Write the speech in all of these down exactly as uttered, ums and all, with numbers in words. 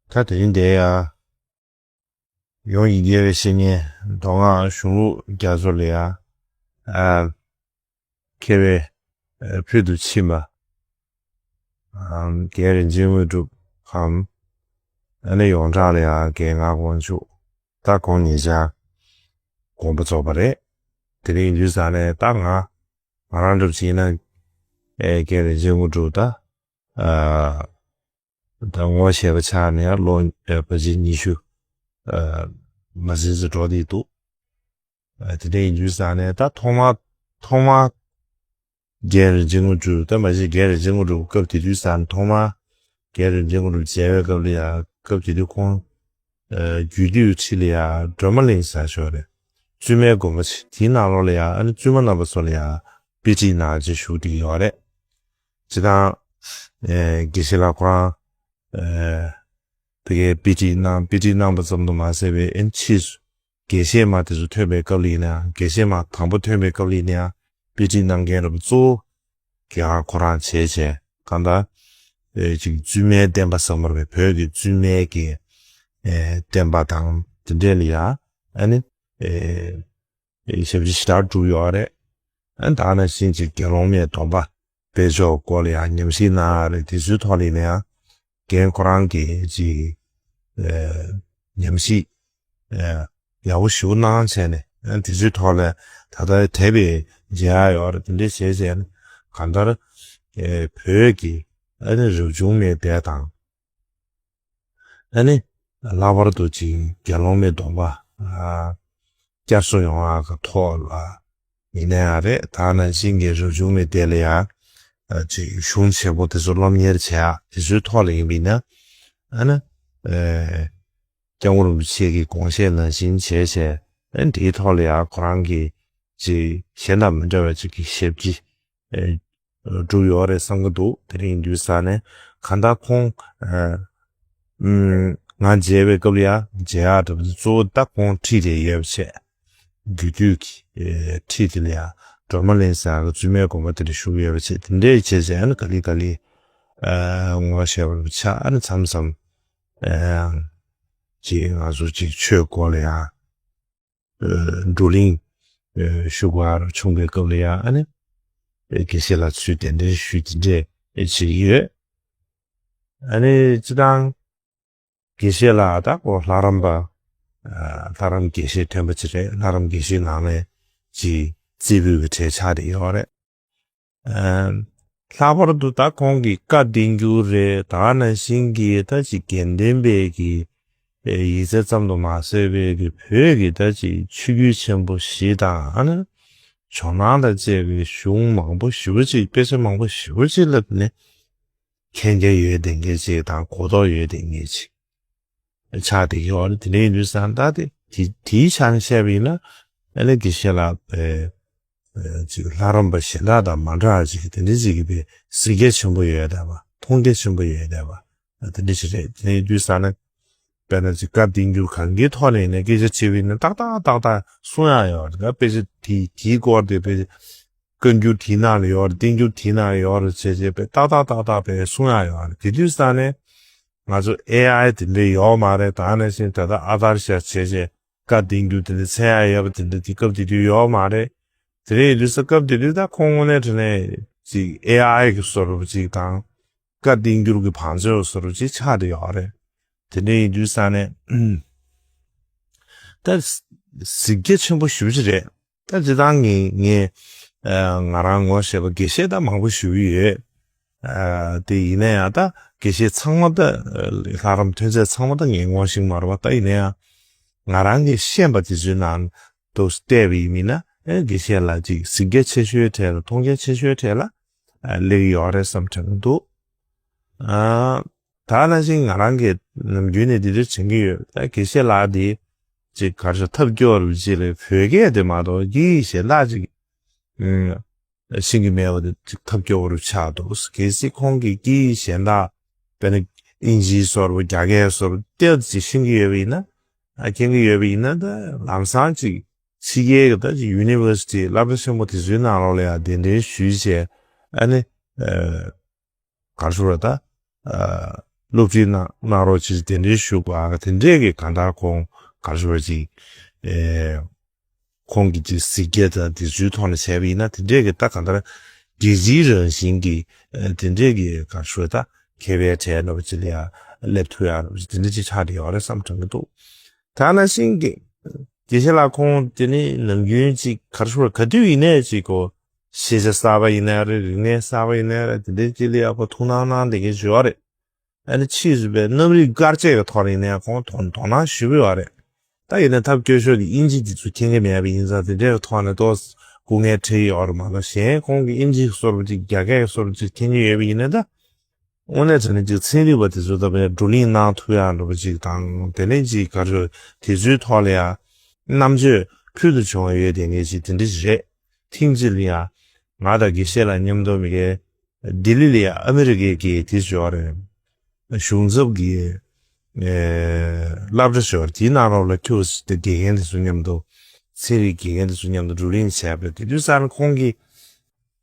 ད་དེ་རིང་འདིར་ཡང་ཡོངས་ཀྱི་དགེ་བའི་བཤེས་གཉེན་མདོ་སྔགས་གཞུང་ལུགས་རྒྱ་མཚོ་ལ་ཡང་ཨ་མཁས་པའི་ཨ་ཕུལ་དུ་ཕྱིན་པ། ཨ་རྒན་རིན་ཆེན་དངོས་གྲུབ་གམ། ཨ་ནི་ཡོངས་གྲགས་ལ་ཡང་རྒན་ངག་དབང་ཕྱུག་ད་ཁོང་ཉེ་ཆར་དགོངས་པ་རྫོགས་པ་རེད། དེ་རིང་ཡིན་དུས་ཙང་ནས་ད་ང་ང་རང་འདྲ་པོ་ཅིག་ཡིན་ན་ཨེ་རྒན་རིན་ཆེན་དངོས་གྲུབ་ད་ཨ་ད་ངོ་ཤེས་པ་ཆགས་ནས་ལོ་ཨེ་ཕལ་ཆེར་ཉི་ཤུ་ཨ་མ་ཟིན་ཙམ་འགྲོ་བསྡད་འདུག་ཨ་དེ་འདྲ་ཡིན་དུས་ཙང་ནས་ད་ཐོག་མ་ཐོག་མ་རྒན་རིན་ཆེན་དངོས་གྲུབ་ད་མ་གཞི་རྒན་རིན་ཆེན་དངོས་གྲུབ་སྐབས་དེ་དུས་ཙང་ཐོག་མ་རྒན་རིན་ཆེན་དངོས་གྲུབ་མཇལ་བའི་སྐབས་ལ་ཡང་སྐབས་དེ་དུས་ཁོང་ཨ་རྒྱུད་སྟོད་ཁྲི་ལ་ཡང་སྒྲོལ་མ་གླིང་ཟེར་ཞོར་རེད། བཙུན་མའི་དགོན་པ་ཆེ་དེའི་ནང་ལོགས་ལ་ཡང་ཨ་ནི་བཙུན་མ་རྣམ་པ་ཚོ་ལ་ཡང་དཔེ་ཁྲིད་གནང་བྱས་བཞུགས་བསྡད་ཡོད་རེད། སྤྱིར་བཏང་ཨེ་དགེ་བཤེས་ལགས་ཁོ་རང་ཨེ་དེ་གའི་དཔེ་ཁྲིད་གནང་དཔེ་ཁྲིད་གནང་པ་ཙམ་དུ་མ་ཟད་པའི་ཨེ་ཕྱིས་སུ་དགེ་བཤེས་མ་དེ་ཚོ་ཐོན་པའི་སྐབས་ལ་ཡིན་ན་ཡང་དགེ་བཤེས་མ་དང་པོ་ཐོན་པའི་སྐབས་ལ་ཡིན་ན་ཡང་དཔེ་ཁྲིད་གནང་མཁན་རེད་པ། གཙོ་བོ་གི་ཨ་ཁོ་རང་བྱས་བྱས་གང་ལྟར་ཨེ་ཅིག་བཙུན་མའི་བསྟན་པ་ཟེར་བ་རེད་པས། བོད་ཀྱི་བཙུན་མའི་གི་ཨེ་བསྟན་པ་དང་དེ་འདྲས་ལ་ཡང་ཨ་ནི་ཨེ་ཞབས་ཕྱི་ཞེ་དྲག་བསྒྲུབས་ཡོད་རེད། ཨ་ནི་ད་ནང་བཞིན་ཅིག་དགེ་སློང་མའི་སྡོམ་པ་སྤེལ་ཕྱོགས་སྐོར་ལ་ཡང་ཉམས་ཞིབ་གནང་ཡ་རེད། དེ་ཚོའི་ཐོག་ལ་ཡིན་ན་ཡང་རྒན་ཁོ་རང་གིས་ཅིག་ཨེ་ཉམས་ཞིབ་ཨེ་ཡག་པོ་ཞེ་པོ་གནང་བྱས་ནས་ཨ་ནི་དེ་ཚོའི་ཐོག་ལ་ད་ལྟ་དེབ་བརྒྱབ་ཡ་ཡོད་རེད། དེ་འདྲས་བྱས་བྱས་ནས་གང་ལྟར་ཨེ་བོད་ཀྱི་ཨ་ནི་རབ་བྱུང་མའི་སྡེ་དང་། ཨ་ནི། ལྷག་པར་དུ་ཅིག་དགེ་སློང་མའི་སྡོམ་པ། ཨ། བསྐྱར་གསོ་ཡོང་བ་གི་ཐོག་ལ་ཡིན་ན་ཡང་རེད། ད་ནང་བཞིན་གྱི་རབ་བྱུང་མའི་སྡེ་ལ་ཡང་། ཨ། ཅིག་གཞུང་ཆེན་པོ་དེ་ཚོ་སློབ་གཉེར་བྱེད་ཡག་དེ་ཚོའི་ཐོག་ལ་ཡིན་པ་ཡིན་ན། ཨ་ནི། ཨེ། སྐྱབས་མགོན་རིན་པོ་ཆེ་གི་དགོངས་བཞེད་ནང་བཞིན་བྱས་བྱས། ཨ་ནི་དེའི་ཐོག་ལ་ཡང་ཁོ་རང་གི་ཅིག་གཞན་དང་མི་འདྲ་བའི་ཅིག་གི་ཞབས་ཕྱི། ཨེ། བསྒྲུབས་ཡོད་རེད་བསམ་གྱི་འདུག་དེ་རིང་ཡིན་དུས་ཙང་ནས་གང་ལྟར་ཁོང་། ཨ། ཨུམ། ང་མཇལ་བའི་སྐབས་ལ་ཡང་མཇལ་ཡག་འདྲ་པོ་གཙོ་བོ་ད་ཁོང་ཁྲིད་དེ་ཡོད་པ་བྱས། རྒྱུད་སྟོད་ཀྱི་ཨེ་ཁྲིད་དེ་ལ་ཡང་སྒྲོལ་མ་གླིང་ཟེར་ཡག་གི་བཙུན་མའི་དགོན་པ་དེ་ལ་བཞུགས་ཡོད་པ་བྱས། དེ་འདྲས་བྱས་བྱས་ཨ་ནི་ག་ལེ་ག་ལེ། ཨ། ངོ་ཤེས་པ་ཆགས། ཨ་ནི་མཚམས་མཚམས། ཨ། ཅིག་ང་ཚོ་ཅིག་ཆོས་སྐོར་ལ་ཡང་། ཨ། བགྲོ་གླེང་། ཨ། ཞུ་དགོས་ཡག་བྱུང་བའི་སྐབས་ལ་ཡང་ཨ་ནི། ཨ། དགེ་བཤེས་ལགས་ཚོས་གདན་འདྲེན་ཞུས་དེ་འདྲས་བྱེད་ཀྱི་ཡོད། ཨ་ནི་སྤྱིར་བཏང་། དགེ་བཤེས་ལགས་ད་ཁོ་ལྷ་རམས་པ། ཨ། ལྷ་རམས་དགེ་བཤེས་ཐོན་པ་ཅིག་རེད། ལྷ་རམས་དགེ་བཤེས་ནང་ནས་ཅིག་རྩེ་ཕུད་ཀྱི་གྲས་ཆགས་བསྡད་ཡོད་རེད། ཨ། ལྷག་པར་དུ་ད་ཁོང་གི་བཀའ་བསྟན་འགྱུར་རེད། ད་ནང་བཞིན་གྱི་ད་ཅིག་དགེ་ལྡན་པའི་གི་ཨེ་ཡིག་ཚད་ཙམ་དུ་མ་ཟད་པའི་གི་བོད་ཀྱི་ད་ཅིག་ཆོས་བརྒྱུད་ཆེན་པོ་བཞི་དང་ཨ་ནི་ཇོ་ནང་དང་བཅས་པའི་གཞུང་མང་པོ་ཞེ་པོ་ཅིག་དཔེ་ཆ་མང་པོ་ཞེ་པོ་ཅིག་ལ་ནི་མཁྱེན་རྒྱ་ཡོད་བསྡད་མཁན་ཅིག་དང་གོ་རྟོགས་ཡོད་བསྡད་མཁན་ཅིག་ཆགས་བསྡད་ཡོད་རེད། དེ་འདྲ་ཡིན་དུས་ཙང་ད་དེ་དེ་དེའི་ཆ་ནས་བཤད་པ་ཡིན་ན་ཨ་ནི་དགེ་བཤེས་ལགས་ཨེ་ཨེ་ཅིག་ལྷ་རམས་པ་གཞན་དག་དང་མ་འདྲ་བ་ཅིག་དེ་འདྲ་ཅིག་གི་པའི་གཟིགས་རྒྱ་ཆེན་པོ་ཡོད་བསྡད་པ། མཐོང་རྒྱ་ཆེན་པོ་ཡོད་བསྡད་པ་དེ་འདྲ་ཅིག་རེད། དེ་ཡིན་དུས་ཙང་ནས་དཔེར་ན་ཅིག་བཀའ་བསྟན་འགྱུར་གང་གའི་ཐོག་ནས་ཡིན་ན་སྐད་ཆ་དྲིས་པ་ཡིན་ན་ཏག་ཏག་ཏག་ཏག་གསུང་ཡག་ཡོད་རེད། ད་དཔེ་ཆ་དེ་དེའི་སྐོར་དེ་དཔེ་བཀའ་འགྱུར་དེའི་ནང་ལ་ཡོད་རེད། བསྟན་འགྱུར་དེའི་ནང་ལ་ཡོད་རེད་བྱས་བྱས་པས་ཏག་ཏག་ཏག་ཏག་པས་གསུང་ཡག་ཡོད་རེད། དེ་དུས་ཙང་ནས་ང་ཚོ་ཨེ་ཨའི་དེ་འདྲ་ཡོད་མ་རེད། ད་ནང་བཞིན་ད་ལྟ་ཨ་དར་ཤ་བྱས་བྱས་བཀའ་བསྟན་འགྱུར་དེ་འདྲ་མཚན་ཡག་ཡོད་པ་དེ་འདྲ་དེ་སྐབས་དེ་དུས་ཡོད་མ་རེད། དེ་འདྲ་ཡིན་དུས་ས་སྐབས་དེ་དུས་ད་ཁོང་དངོས་གནས་དྲང་གནས་ཅིག་ཨེ་ཨའི་གི་བཟོ་འདྲ་པོ་ཅིག་དང་བཀའ་བསྟན་འགྱུར་གྱི་བང་མཛོད་བཟོ་འདྲ་པོ་ཅིག་ཆགས་བསྡད་ཡོད་རེད། དེ་འདྲ་ཡིན་དུས་ཙང་ནས་ད་གཟིགས་རྒྱ་ཆེན་པོ་ཞེ་པོ་ཅིག་རེད། ད་སྤྱིར་བཏང་ངས་ངས་ཨ་ང་རང་ངོ་ཤེས་པ་དགེ་བཤེས་ད་མང་པོ་ཞེ་པོ་ཡོད། ཨ་དེ་ཡིན་ན་ཡང་ད་དགེ་བཤེས་ཚང་མ་ད་ལྷ་རམས་ཐོན་རྫས་ཚང་མ་ད་ངས་ངོ་ཤེས་མ་རེད་པ། ད་ཡིན་ན་ཡང་ང་རང་གིས་ཤེས་པ་དེ་ཚོའི་ནང་དུ་བལྟས་པ་ཡིན་ན་ཨེ་དགེ་བཤེས་ལགས་ཅིག་གཟིགས་རྒྱ་ཆེ་ཤོས་གྲས་ལ་མཐོང་རྒྱ་ཆེ་ཤོས་གྲས་ལ་ཨ་སླེབས་ཡོད་རེད་བསམ་དྲན་གྱི་འདུག་ཨ། ད་ནང་བཞིན་ང་རང་གིས་ནམ་རྒྱུན་ནས་འདི་འདྲ་དྲན་གྱི་ཡོད། ད་དགེ་བཤེས་ལགས་འདི་ཅིག་ག་རེ་ཟེར་ཐབས་སྐྱོ་བོ་ཅིག་ལ་བོད་སྐད་དེ་མ་གཏོགས་ཡིག་གཞན་དག་ཅིག་ཨུམ་ཤེས་ཀྱི་མེད་པ་དེ་ཅིག་ཐབས་སྐྱོ་བོ་ཆགས་འདུག་གལ་སྲིད་ཁོང་གིས་སྐད་ཡིག་གཞན་དག་དཔེར་ན་ཨིན་ཇིའི་བཟོ་འདྲ་པོ་རྒྱ་སྐད་བཟོ་འདྲ་པོ་ཏོག་ཙམ་ཤེས་ཀྱི་ཡོད་པ་ཡིན་ན། ཨ་མཁྱེན་གྱི་ཡོད་པ་ཡིན་ན་ད་ལམ་སང་ཅིག་ཕྱི་རྒྱལ་གྱི་ད་ཅིག་ཡུ་ནི་ཝར་སི་ཊི་སློབ་གྲྭ་ཆེན་པོ་དེ་ཚོའི་ནང་ལོགས་ལ་ཡང་གདན་འདྲེན་ཞུས་བྱས་ཨ་ནི་ཨ། ག་རེ་ཟེར་ད། ཨ། སློབ་ཁྲིད་གནང་གནང་རོགས་ཅེས་གདན་འདྲེན་ཞུ་བ་དེ་འདྲས་ཀྱི་གང་ལྟར་ཁོང་ག་རེ་ཞུ་བ་ཅིག་ཨེ། ཁོང་གི་ཅིག་གཟིགས་རྒྱ་དང་དེ་ཚོའི་ཐོག་ནས་བྱས་པ་ཡིན་ན་དེ་འདྲས་ཀྱི་ད་གང་ལྟར་རྒྱལ་སྤྱིའི་རང་བཞིན་གྱི་ཨེ་དེ་འདྲས་ཀྱི་ག་རེ་ཞུ་ད་མཁས་པའི་གྲས་འདྲ་བ་ཅིག་ལ་ཡང་སླེབས་ཐུབ་ཡག་འདྲ་བ་ཅིག་དེ་འདྲས་ཅིག་ཆགས་བསྡད་ཡོད་རེད་བསམ་དྲན་གྱི་འདུག་ད་ནང་བཞིན་གྱི་དགེ་བཤེས་ལགས་ཁོང་དེ་ནི་ནམ་རྒྱུན་ཅིག་ག་རེ་ཞུ་ག་དུས་ཡིན་ནའི་ཅིག་གོ་ཤེས་བྱ་གསར་པ་ཡིན་ནའི་རེད། རིག་གནས་གསར་པ་ཡིན་ནའི་རེད། དེ་འདྲའི་ཅིག་ལ་ཡག་པོ་ཐུགས་སྣང་གནང་བསྡད་མཁན་ཞིག་ཡོད་རེད། ཨ་ནི་ཕྱིས་སུ་པའི་རྣམ་རིག་དཀར་ཆས་ཀྱི་ཐོག་ནས་ཡིན་ནའི་ཁོང་དོ་དོ་སྣང་ཞེ་པོ་ཡོད་རེད། ད་ཡིན་ནའི་ཐབས་སྐྱོ་ཤོས་དེ་དབྱིན་ཇི་འདི་ཚོ་མཁྱེན་གྱི་མེད་པ་ཡིན་ཙང་དེ་འདྲའི་ཐོག་ནས་ཏོག་ཙམ་སྐུ་ངལ་འཕྲད་ཀྱི་ཡོད་རེད་མ་གཏོགས་གཞན་ཁོང་གི་དབྱིན་ཇི་སོར་བ་ཅིག་རྒྱ་སྐད་སོར་བ་ཅིག་མཁྱེན་གྱི་ཡོད་པ་ཡིན་ནའི་ད། དངོས་གནས་དྲང་གནས་ཅིག་ཚན་རིག་པ་དེ་ཚོ་ད་བར་བགྲོ་གླེང་གནང་ཐུབ་ཡག་འདྲ་པོ་ཅིག་དང་དེ་ནས་ཅིག་ག་རེ་དེ་ཚོའི་ཐོག་ལ་ཡང་རྣམ་དཔྱོད་ཕུལ་དུ་བྱུང་བ་ཡོད་དེ་ངེས་ཅིག་དེ་འདྲ་ཞིག་རེད། ཐེངས་གཅིག་ལ་ཡང་ང་དང་དགེ་བཤེས་ལགས་མཉམ་དུ་མི་གའི་ལྡི་ལི་ལ་ཡང་ཨ་མི་རི་ཀའི་གི་དེ་ཞོར་རེད། གཞུང་ཚབ་ཀྱི་སློབ་གྲྭ་ཞོར་དེའི་ནང་ལོགས་ལ་ཁྱོད་དགེ་རྒན་དེ་ཚོ་མཉམ་དུ་ཚན་རིག་དགེ་རྒན་དེ་ཚོ་མཉམ་དུ་བགྲོ་གླེང་བྱས་པ་རེད། དེ་དུས་ཙང་ཁོང་གིས།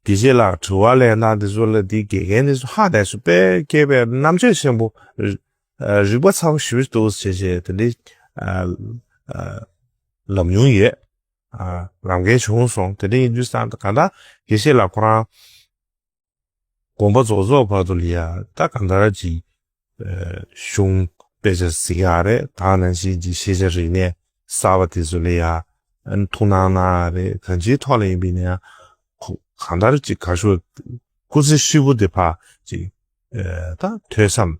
དགེ་བཤེས་ལགས་དྲི་བ་ལན་དང་དེ་ཚོ་ལ་དེའི་དགེ་རྒན་དེ་ཚོ་ཧ་ལས་སུ་དཔེ་སྐྱེས་པའི་རྣམ་དཔྱོད་ཆེན་པོ། རིག་པ་ཚ་པོ་ཞེ་པོ་འདུག་ཟེར་བྱས་དེ་འདྲའི་ལབ་མྱོང་ཡོད། ལབ་མཁན་བྱུང་སོང་། དེ་འདྲ་ཡིན་དུས་ཙང་གང་ལྟར་དགེ་བཤེས་ལགས་ཁོ་རང་དགོངས་པ་རྫོགས་རྫོགས་བར་དུ་ལ་ཡ་ད་གང་ལྟར་ཅིག་གཞུང་དཔེ་ཆ་གཟིགས་ཡག་རེད། ད་ནང་བཞིན་གྱི་ཤེས་བྱ་རིག་གནས་གསར་པ་དེ་ཚོ་ལ་ཡང་ཐུགས་སྣང་གནང་ཡག་རེད། གང་ཅིའི་ཐོག་ལ་ཡིན་པ་ཡིན་ན་ཡང་ཁོ་གང་ལྟར་ཅིག་ག་ཤོད་སྐུ་ཚེ་ཧྲིལ་པོ་དེ་ཕར་ཅིག་ད་ཐོས་བསམ་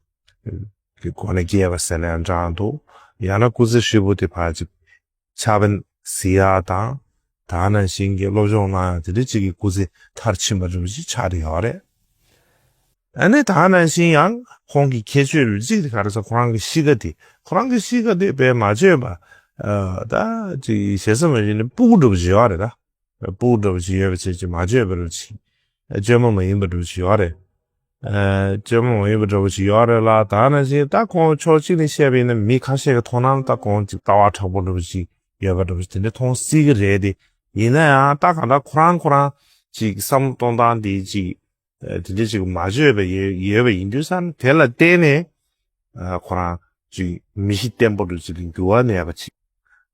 གྱི་སྒོ་ནས་སྐྱེལ་བ་ཟེར་ན་ཡང་འདྲ་འདུག་ཡང་ན་སྐུ་ཚེ་ཧྲིལ་པོ་དེ་ཕར་ཅིག་ཕྱག་དཔེ་གཟིགས་ཡག་དང་། ད་ནང་བཞིན་གྱི་སློབ་སྦྱོང་གནང་ཡག་དེ་འདྲ་ཅིག་གི་སྐུ་ཚེ་མཐར་ཕྱིན་པ་འདྲ་པོ་ཅིག་ཆགས་བསྡད་ཡོད་རེད། ཨ་ནི་ད་ནང་བཞིན་ཡང་ཁོང་གི་ཁྱད་ཆོས་རུ་གཅིག་དེ་ག་རེ་ཟེར་ཁོ་རང་གི་གཤིས་ཀ་དེ་ཁོ་རང་གི་གཤིས་ཀ་དེ་དཔེ་མ་བརྗོད་པ། ཨ་ད་ཅིག་ཞེ་ས་མ་བྱས་ནས་སྤུ་གུ་འདྲ་པོ་ཅིག་ཡོད་རེད་ད། སྤུ་གུ་འདྲ་པོ་ཅིག་ཡོད་པ་བྱས་ཅིག་མ་བརྗོད་པ་འདྲ་པོ་ཅིག་བཅོས་མ་མ་ཡིན་པ་འདྲ་པོ་ཅིག་ཡོད་རེད། ཨ་བཅོས་མ་མ་ཡིན་པ་འདྲ་པོ་ཅིག་ཡོད་རེད་ལ། ད་ནང་བཞིན་ད་ཁོང་ཕྱོགས་གཅིག་ནས་བཤད་པ་ཡིན་ན་མི་ཁ་ཤས་ཀྱི་མཐོང་སྣང་ད་ཁོང་ཅིག་ལྟ་བ་དྲག་པོ་འདྲ་པོ་ཅིག་ཡོད་པ་འདྲ་པོ་ཅིག་དེ་འདྲ་མཐོང་སྲིད་ཀྱི་རེད་དེ། ཡིན་ན་ཡང་ད་གང་ལྟར་ཁོ་རང་ཁོ་རང་ཅིག་བསམ་བློ་གཏོང་སྟངས་དེ་ཅིག་ཨ་དེ་འདྲ་ཅིག་མ་བརྗོད་པ་ཡོད་ཡོད་པ་ཡིན་དུས་ཙང་དེ་ལ་བརྟེན་ནས་ཨ་ཁོ་རང་ཅིག་མི་གཤིས་བརྟན་པོ་འདྲ་ཅིག་ལ་འགྱུར་བ་མེད་པ་ཅིག་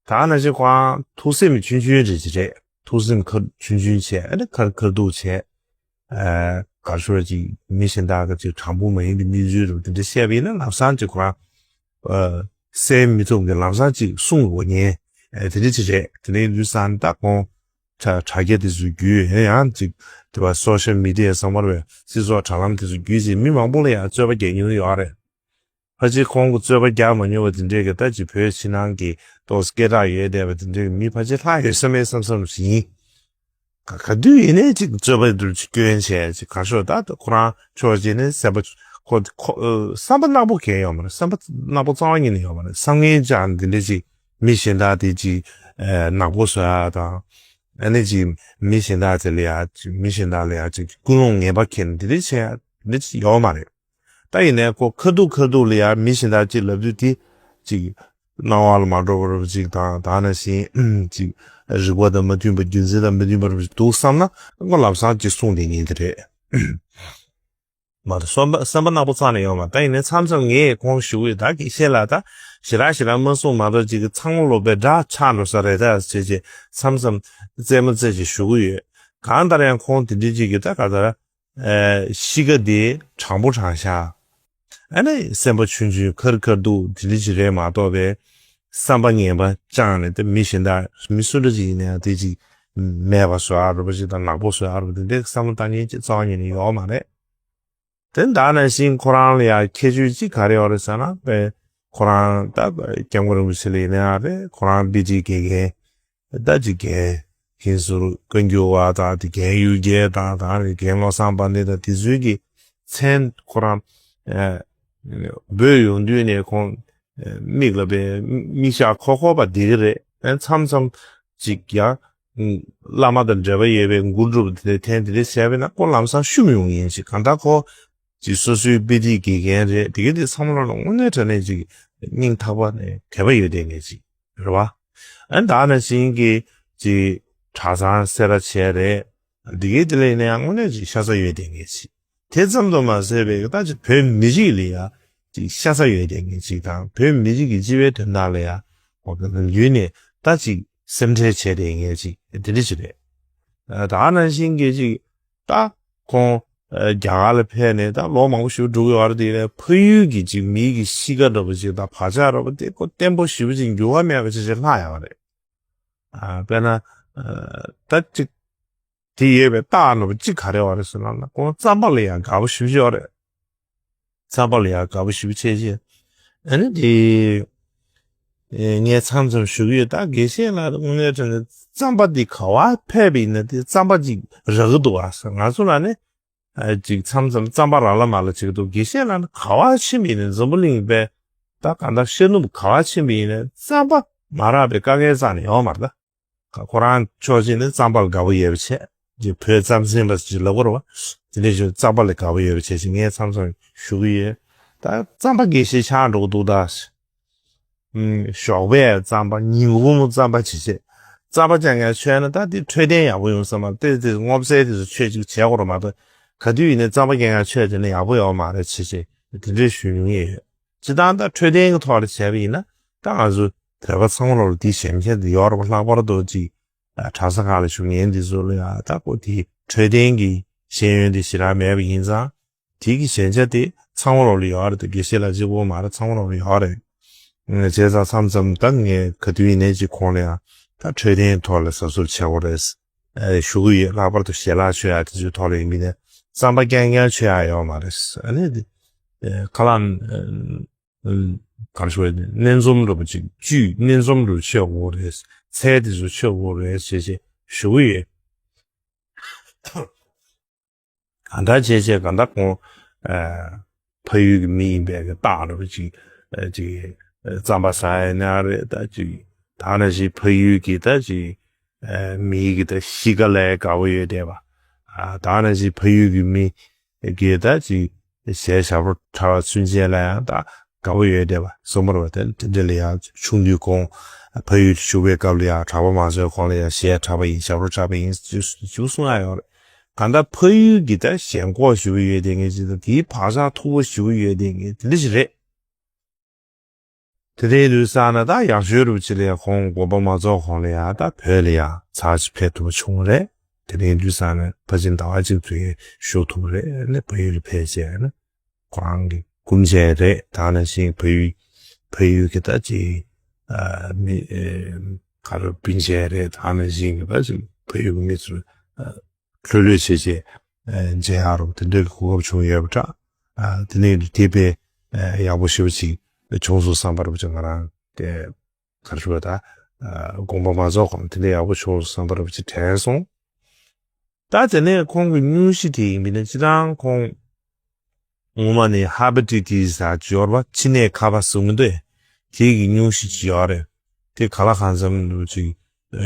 ད་ནང་བཞིན་ཁོ་རང་ཐུགས་སེམས་ཆུང་ཆུང་རེད་ཅིག་རེད། ཐུགས་སེམས་ཁར་ཆུང་ཆུང་བྱས་ཨ་ནི་ཁར་ཁར་འདུག་བྱས། ཨ་ག་ཚོད་ཅིག་མི་གཞན་དག་གི་ཅིག་དྲང་པོ་མ་ཡིན་པའི་གནས་ཚུལ་རེད་པ་དེ་འདྲ་བཤད་པ་ཡིན་ན་ལམ་སང་ཅིག་ཁོ་རང་ཨ་གསན་མི་ཐུབ་མཁན་ལམ་སང་ཅིག་གསུང་དགོས་མཁན་ཨ་དེ་འདྲ་ཅིག་རེད། དེ་འདྲ་ཡིན་དུས་ཙང་ད་ཁོང་དྲ་དྲ་རྒྱ་དེ་ཚོ་བརྒྱུད་ཡང་ཡང་ཅིག་དེ་བ་སོ་ཤལ་མི་ཌི་ཡ་ཚང་མར་བའི་སྤྱི་ཚོགས་དྲ་ལམ་དེ་ཚོ་བརྒྱུད་ཅིག་མི་མང་པོ་ལ་ཡང་རྩོད་པ་རྒྱག་མྱོང་ཡོད་རེད། ཕལ་ཆེར་ཁོང་གི་རྩོད་པ་རྒྱག་མ་མྱོང་བ་དེ་འདྲས་ཀྱི་ད་ཅིག་བོད་ཕྱི་ནང་གི་ཏོག་སྐད་གྲགས་ཡོད་བསྡད་པ་དེ་འདྲས་ཀྱི་མི་ཕལ་ཆེར་ལྷག་ཡོད་ས་མེད་བསམ་བསམ་ཞིག་ཡིན། ག་ག་དུས་ཡིན་ནའི་ཅིག་རྩོད་པ་འདུག་ཅིག་སྐྱོན་བྱས་ཅིག་ག་ཤོད་ད་ཁོ་རང་ཕྱོགས་གཅིག་ནས་སེམས་པ་ཁོ་ཁོ་བསམ་པ་ནག་པོ་གང་ཡོད་མ་རེད། བསམ་པ་ནག་པོ་རྩ་བ་ཉིད་ནས་ཡོད་མ་རེད། བསམ་ངན་ཅང་འདི་འདྲས་ཅིག་མི་གཞན་དག་དེ་ཅིག་ནག་པོ་བཟོ་ཡ་དང་། ཨ་ནི་ཅིག་མི་གཞན་དག་དེ་ལ་ཡ་ཅིག་མི་གཞན་དག་ལ་ཡ་ཅིག་ཀུན་སློང་ངན་པ་འཁྱེར་ནས་འདི་འདྲས་བྱས་ཡ་འདི་ཅིག་ཡོད་མ་རེད། ད་ཡིན་ནའི་ཁོ་ཁ་ཐུག་ཁ་ཐུག་ལ་ཡང་མི་གཞན་དག་ཅིག་ལབ་དུས་དེ་ཅིག་སྣང་བ་ལ་མ་འགྲོ་བ་རབ་ཅིག་དང་ད་ནང་བཞིན་ཅིག་རིག་པ་དང་མ་མཐུན་པ་རྒྱུ་མཚན་དང་མ་མཐུན་པ་རབ་ཅིག་འདུག་བསམ་ན་ཁོ་ལམ་སང་ཅིག་གསུང་བསྡད་ཉན་དེ་རེད། མ་གཏོགས་བསམ་པ་བསམ་པ་ནག་པོ་རྩ་ནས་ཡོད་མ་རེད། ད་ཡིན་ནའི་མཚམས་མཚམས་ངས་ཁོང་ཞུ་གི་ཡོད། ད་དགེ་བཤེས་ལགས་ད་ཞེ་དྲག་ཞེ་དྲག་མ་གསུང་མ་གཏོགས་ཅིག་གི་ཚང་མ་ལོ་པའི་དགྲ་ཆགས་འགྲོ་ས་རེད་ད་ཟེར་བྱས་མཚམས་མཚམས་རྩེད་མོ་རྩེ་བྱས་ཞུ་གི་ཡོད། གང་ལྟར་ཡང་ཁོང་དེ་འདྲའི་ཅིག་གི་ད་ག་ད། ཨ་གཤིས་ཀ་དེ་དྲང་པོ་དྲང་བཞག་ཨ་ནི་སེམས་པ་ཆུང་ཆུང་ཁར་ཁར་འདུག་དེ་འདྲ་ཅིག་རེད་མ་གཏོགས་པའི་བསམ་པ་ངན་པ་བཅངས་ནས་དེ་མི་གཞན་དག་མི་སུ་འདྲ་ཅིག་ཡིན་ན་ཡང་དེ་ཅིག་མེད་པ་བཟོ་ཨ་རུ་པ་ཅིག་དང་ནག་པོ་བཟོ་ཨ་རུ་པ་དེ་འདྲའི་བསམ་བློ་བཏང་མཁན་ཅིག་རྩ་བ་ཉིད་ནས་ཡོད་མ་རེད། དེ་ད་ནང་བཞིན་ཁོ་རང་ལ་ཡང་ཁྱད་ཆོས་ཅིག་ག་རེ་ཡོད་རེད་ཟེར་ན་དཔེ་ཁོ་རང་ད་སྐྱབས་མགོན་རིན་པོ་ཆེ་ལ་ཡིན་ན་ཡང་རེད། ཁོ་རང་པི་ཊི་དགེ་རྒན། ད་ཅིག་རྒན་ཧིན་སུར་བཀའ་འགྱུར་བ་དང་དེ་རྒན་གཡུལ་རྒྱལ་དང་དང་རེད་རྒན་བློ་བཟང་དཔལ་ལྡན་དང་དེ་ཚོའི་གི་མཚན་ཁོ་རང་འབོད་ཡོང་དུས་ནས་ཁོང་མིག་ལ་པའི་མིག་ཞགས་ཁོག་ཁོག་པ་བསྡད་ཀྱི་རེད། མཚམས་མཚམས་ཅིག་ཡང་བླ་མ་དང་འབྲེལ་བ་ཡོད་པའི་མགུར་སྒྲུབ་དེ་འཐེན་དེ་འདྲ་བྱས་པས་ན་ཁོ་ལམ་སང་ཤུམ་ཡོང་ཡིན་ཞིག་གང་ལྟར་ཁོ་ཅིག་སོ་སོའི་དཔེ་ཁྲིད་དགེ་རྒན་རེད། དེ་གའི་དེ་བསམ་བློ་ལ་དངོས་གནས་དྲང་གནས་ཅིག་སྙིང་ཐག་པ་ནས་དད་པ་ཡོད་བསྡད་མཁན་ཅིག་རེད་བ། ཨ་ནི་ད་ནང་བཞིན་གྱི་ཅིག་གྲྭ་ཚང་སེ་ར་བྱས་རེད། དེ་གའི་དེ་ལ་ཡིན་ན་ཡང་དངོས་གནས་ཅིག་ཤ་ཚ་ཡོད་བསྡད་མཁན་ཅིག་དེ་ཙམ་དུ་མ་ཟད་པའི་ད་ཅིག་བོད་མི་རིགས་ལ་ཡང་ ཅིག་ཤ་ཚ་ཡོད་བསྡད་མཁན་ཅིག་དང་བོད་མི་རིགས་ཀྱི་སྤྱི་བའི་དོན་དག་ལ་ཡང་ནམ་རྒྱུན་ནས་ད་ཅིག་སེམས་ཁྲལ་བྱས་བསྡད་མཁན་ཅིག་དེ་འདྲ་ཅིག་རེད། ད་ག་ནང་བཞིན་གྱི་ཅིག་ད་ཁོང་རྒྱ་གར་ལ་ཕེབས་ནས་ད་ལོ་མང་པོ་ཞིག་འགྲོ་གི་ཡོད་རེད། དེ་ནས་ཕ་ཡུལ་གྱི་ཅིག་མི་གི་གཤིས་ཀ་འདྲ་པོ་ཅིག་དང་བག་ཆགས་འདྲ་པོ་དེ་ཁོ་བརྟན་པོ་ཞེ་པོ་ཅིག་འགྱུར་བ་མེད་པ་ཅིག་ཅིག་ལྷག་ཡོད་རེད། དཔེར་ན་ད་ཅིག་དེ་ཡོད་པའི་རྟགས་ནོར་བུ་གཅིག་ག་རེ་ཡོད་རེད་ཟེར་ན། ཁོང་རྩམ་པ་ལ་ཡང་དགའ་པོ་ཞེ་པོ་ཅིག་ཡོད་རེད། རྩམ་པ་ལ་ཡང་དགའ་པོ་ཞེ་པོ་ཅིག་བྱས། ཨ་ནི་དེ་ངས་མཚམས་མཚམས་ཞུ་གི་ཡོད། ད་དགེ་བཤེས་ལགས་དངོས་གནས་དྲང་གནས་རྩམ་པ་འདི་ག་བ་ཕེབས་པ་ཡིན་ན་དེ་རྩམ་པ་ཅིག་རག་གི་འདུག་ཨ། ང་ཚོ་ལ་ནི་ཅིག་མཚམས་མཚམས་རྩམ་པ་རག་ལ་མ་ལ་བྱེད་ཀྱི་འདུག། དགེ་བཤེས་ལགས་ནི་ག་བ་ཕྱིན་པ་ཡིན་ན་འཛམ་བུ་གླིང་པའི་ད་གང་ལྟར་ཤར་ནུབ་ག་བ་ཕྱིན་པ་ཡིན་ན་རྩམ་པ་མ་རག་པའི་དཀའ་ངལ་རྩ་ནས་ཡོད་མ་རེད་ད། ཁོ་རང་ཕྱོགས་གཅིག་ནས་རྩམ་པ་ལ་དགའ་པོ་ཡོད་པ་བྱས། ཅིག་བོད་རྩམ་ཟན་པ་ཅིག་ལབ་དགོས་རེད་བ། དེ་འདྲ་ཞིག་རྩམ་པ་ལ་དགའ་པོ་ཡོད་པ་བྱས་ཅིག་ངས་མཚམས་མཚམས་ཞུ་གི་ཡོད། ད་རྩམ་པ་དགེ་བཤེས་ཆགས་འགྲོ་གི་འདུག་ད། ཞོགས་པའི་རྩམ་པ་ཉིན་གུང་རྩམ་པ་བྱས་བྱས། རྩམ་པ་རྐྱང་རྐྱང་མཆོད་ན་ད་དེ་འཕྲོད་བསྟེན་ཡག་པོ་ཡོང་ས་མ་རེད། དེ་དེ་སྔོ་ཚལ་དེ་ཚོ་མཆོད་ཅིག་བྱས་དགོས་རེད་མ་གཏོགས། ག་དུས་ཡིན་ནའི་རྩམ་པ་རྐྱང་རྐྱང་མཆོད་བྱས་ན་ཡག་པོ་ཡོད་མ་རེད་བྱས་བྱས་དེ་འདྲ་ཞུ་མྱོང་ཡོད། སྤྱིར་བཏང་ད་འཕྲོད་བསྟེན་གྱི་ཐོག་ལ་བྱས་པ་ཡིན་ན་ད་ང་ཚོ་བོད་པ་ཚང་མ་ལོག་ལ་དེའི་ཞན་ཆ་དེ་ཡོད་རེད་པ། ལྷག་པར་དུ་ཅིག་གྲྭ་ས་ཁག་ལ་བཞུགས་མཁན་དེ་ཚོ་ལ་ཡང་ད་ཁོ་དེའི་འཕྲོད་བསྟེན་གྱི་ཤེས་ཡོན་དེ་ཞེ་དྲག་མེད་པ་ཡིན་ཙང་དེ་གི་ཞན་ཆ་དེ་ཚང་མ་ལོག་ལ་ཡོད་རེད། ད་དགེ་བཤེས་ལགས་གཅིག་པོ་མ་རེད། ཚང་མ་ལོག་ལ་ཡོད་རེད། བྱས་ཙང་མཚམས་མཚམས་ད་ངས་ག་དུས་ཡིན་ནའི་ཅིག་ཁོང་ལ་ཡང་ད་འཕྲོད་བསྟེན་ཐོག་ལ་གཟབ་གཟབ་བྱེད་དགོས་རེད་ཞུ་གི་ཡོད། ལྷག་པར་དུ་ཞལ་ལག་མཆོད་ཡག་དེ་ཚོའི་ཐོག་ལ་ཡིན་མིན་ནས་རྩམ་པ་རྐྱང་རྐྱང་མཆོད་ཡག་ཡོད་མ་རེད། ཨ་ནི་དེ་ཁ་ལག་ག་རེ་ཞུ་དགོས་རེད། སྣ་འཛོམས་འདྲ་པོ་ཅིག་བཅུད་སྣ་འཛོམས་འདྲ་པོ་མཆོད་དགོས་རེད། ཚལ་དེ་ཚོ་མཆོད་དགོས་རེད་ཞེས་ཞེས་ཞུ་གི་ཡོད། གང་ལྟར་བྱས་བྱས་གང་ལྟར་ཁོང་ཕ་ཡུལ་གྱི་མི་ཡིན་པའི་གི་རྟགས་འདྲ་པོ་ཅིག་ཅིག་རྩམ་པ་ཟ་ཡ་ན་རེད། ད་ཅིག་ད་ནང་བཞིན་ཕ་ཡུལ་གྱི་ད་ཅིག་མི་གི་ད་གཤིས་ཀ་ལ་དགའ་པོ་ཡོད་བསྡད་པ། ད་ནང་བཞིན་ཕ་ཡུལ་གྱི་མི་གི་ད་ཅིག་གཞས་ཞབས་བྲོ་འཁྲབ་པ་ཚུན་ཆད་ལ་ཡང་ད་དགའ་པོ་ཡོད་བསྡད་པ་སོ་མ་རེད་པ། དེ་དེ་འདྲ་ལ་ཡང་ཆུང་དུས་ཁོང་ཕ་ཡུལ་དུ་བཞུགས་པའི་སྐབས་ལ་ཡང་གྲྭ་པ་མང་ཚོས་ཁོང་ལ་ཡང་གཞས་འཁྲབ་པ་ཡིན། ཞབས་བྲོ་འཁྲབ་པ་ཡིན་ཞུ་གསུང་ཡ་ཡོད་རེད། གང་ལྟར་ཕ་ཡུལ་གྱི་ད་ཞེན་ཁོག་ཞེ་པོ་ཡོད་བསྡད་མཁན་ཅིག་དང་དེའི་བག་ཆགས་མཐུག་པོ་ཞེ་པོ་ཡོད་བསྡད་མཁན་དེ་འདྲ་ཞིག་རེད། དེ་འདྲ་ཡིན་དུས་ཙང་ནས་ད་ཡག་ཤོས་རུ་ཅིག་ལ་ཡང་ཁོང་དགོངས་པ་མ་རྫོགས་གོང་ལ་ཡང་ད་བོད་ལ་ཡང་ཚར་ཅིག་ཕེབས་ཐུབ་པ་བྱུང་བ་རེད། དེ་འདྲ་ཡིན་དུས་ཙང་ནས་ཕར་ཕྱིན་ཟླ་བ་གཅིག་ཙམ་ཞུགས་ཐུབ་པ་རེད། ཨ་ནི་ཕ་ཡུལ་ལ་ཕེབས་བྱས་ཨ་ནི་ཁོ་རང་གི་སྐུ་མཆེད་རེད། ད་ནང་བཞིན་ཕ་ཡུལ་ཕ་ཡུལ་གྱི་ད་ཅིག་ཨ་མི་ཨེ་ག་རེ་སྤུན་མཆེད་རེད། ད་ནང་བཞིན་གྱི་ད་ཅིག་ཕ་ཡུལ་གྱི་མི་ཚོ་ཨ་ལྷོད་ལྷོད་བྱས་བྱས་ཨ་མཇལ་ཡག་རུ་དེ་འདྲའི་གོ་སྐབས་བྱུང་ཡོད་པ་འདྲ། ཨ་དེ་ནས་དེ་དཔེ་ཨ་ཡག་པོ་ཞེ་པོ་ཅིག་བྱུང་སོང་བསམ་པ་རུ་ཅིག་ང་རང་དེ་ག་རེ་ཞུ་བ་ད་ཨ་དགོངས་པ་མ་རྫོགས་གོང་དེ་འདྲ་ཡག་པོ་བྱུང་སོང་བསམ་པ་རུ་ཅིག་དྲན་སོང་། ད་དེ་ནས་ཁོང་གི་སྙུང་གཞི་དེ་ཡིན་པས་ན་སྤྱིར་བཏང་ཁོང་སྔོན་མ་ནས་ཧེ་པ་ཊའི་ཊི་སི་ཟེར་ཅིག་ཡོད་རེད་པ། མཆིན་ནད་ཁ་པ་ཟེར་གྱི་འདུག། དེ་གི་སྙུང་གཞི་ཅིག་ཡོད་རེད། དེ་ག་ལ་གང་འཚམ་རུ་ཅིག་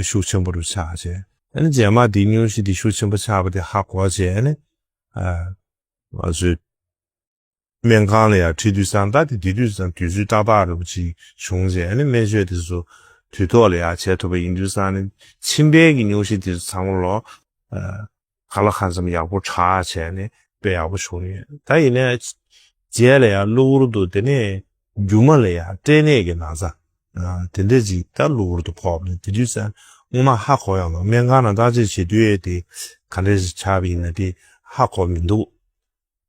ཤུགས་ཆེན་པོ་རུ་ཆགས་བྱས། ཨ་ནི་རྗེས་མ་དེ་སྙུང་གཞི་དེ་ཤུགས་ཆེན་པོ་ཆགས་པ་དེ་ཧ་གོ་བྱས། ཨ་ནི་ཨ་ང་ཚོའི་སྨན་ཁང་ལ་ཡང་ཁྲིད་དུས་ཙང་ད་དེ་དེ་དུས་ཙང་དུས་ཚོད་ཏག་ཏག་རུ་ཅིག་བྱུང་བྱས། ཨ་ནི་སྨན་བཅོས་དེ་ཚོ་དུས་ཐོག་ལ་ཡང་བྱས་ཐུབ་པ་ཡིན་དུས་ཙང་ནི་མཆིན་པའི་གི་སྙུང་གཞི་དེ་ཚོ་ཚང་མ་ལོ་ཨ་ག་ལ་གང་འཚམ་ཡག་པོ་དྲག་བྱས་ནས་དཔེ་ཡག་པོ་བྱུང་ཡོད། ད་ཡིན་ནའི་རྗེས་ལ་ཡང་གློ་བུར་དུ་དེ་ནས་རྒྱུ་མ་ལ་ཡང་སྐྲན་ནད་ཀྱི་ན་ཚ་དེ་འདྲ་ཅིག་ད་གློ་བུར་དུ་ཕོག་པ་ནས་དེ་དུས་ཙང་སྔོན་མ་ཧ་གོ་ཡོང་ལ་སྨན་ཁང་ནང་བརྟག་དཔྱད་བྱེད་དུས་དེ་ག་འདྲ་ཞིག་ཆགས་པ་ཡིན་ན་དེ་ཧ་གོ་མི་འདུག།